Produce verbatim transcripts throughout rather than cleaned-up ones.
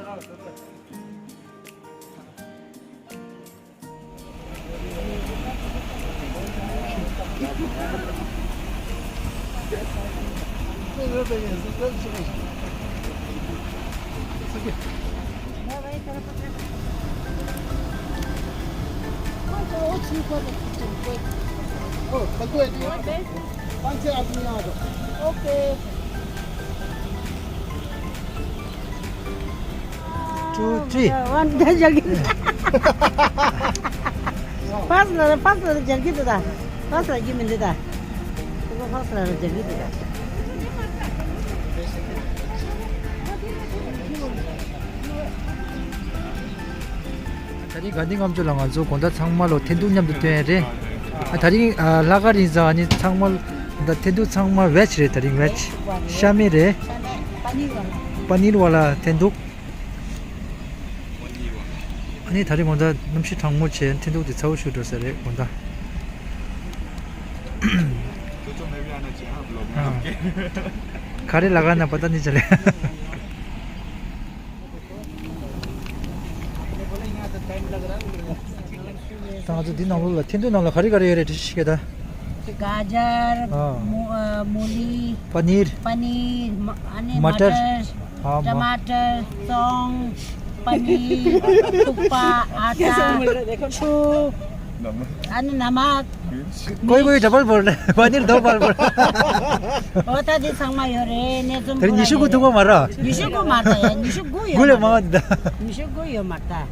Oh, पकड़ो, ये पाँच छह आदमी यहाँ आ जाओ। OK। Two, three. One, जल्दी। First ला, first ला जल्दी तो था। First ला जी मिलते था। तो first ला जल्दी तो था। ད་རིང་དགའ་ལྡན་ལྔ་མཆོད་ལ་ང་ཚོ་དགོང་དག་ཚང་མ་ལོ་འཐེན་ཐུག་མཉམ་དུ་སྟོན་ཡ་རེད། ཨ་ད་རིང་ཨ་ལྷག་དཀར་རིང་ས་ཨ་ནི་ཚང་མ་ད་འཐེན་ཐུག་ཚང་མ་བེཇ་རེད། ད་རིང་བེཇ་ཤ་མེད་རེད། པ་ནིར་ཝ་ལ་འཐེན་ཐུག་ཨ་ནི་ད་རིང་དགོང་དག་གནམ་གཤིས་གྲང་མོ་བྱས། འཐེན་ཐུག་དེ་ཚ་བོ་ཞིག་འགྲོ་ས་རེད་དགོང་དག་ག་རེ་ལ་ག་ན་པ་ད་ནི་ཅ་ལེ། ད་ང་ཚོ་འདི་ནང་ལོགས་ལ་འཐེན་ཐུག་ནང་ལ་ག་རེ་ག་རེ་ཡོད་རེད་དྲི་ཤིག་ག་ད། गाजर, हाँ। मू-, अ, मूली, पनीर, पनीर, म-, अने मटर। मटर, हाँ, म- टमाटर, सौंग, पनीर, थुक्पा, आटा, छू, अने नमक। कोई कोई डबल बोल रहे हैं, पनीर दो बार बोल रहे हैं। ओ, ད་འདི་ཚང་མ་ཡོད་རེད། ནས་ཙམ་དེ་རིང་ཉི་ཤུ་དགུ་ཐུག་པ་མ་ར། ཉི་ཤུ་དགུ་མ་རེད། ཉི་ཤུ་དགུ་ཡོད་མ་རེད། ཉི་ཤུ་དགུ་ཡོད་མ་རེད།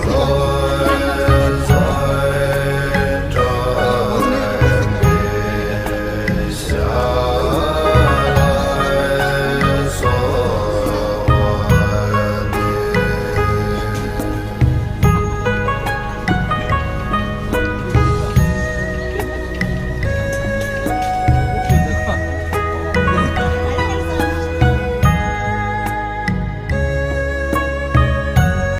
ཁྱེད་ལ།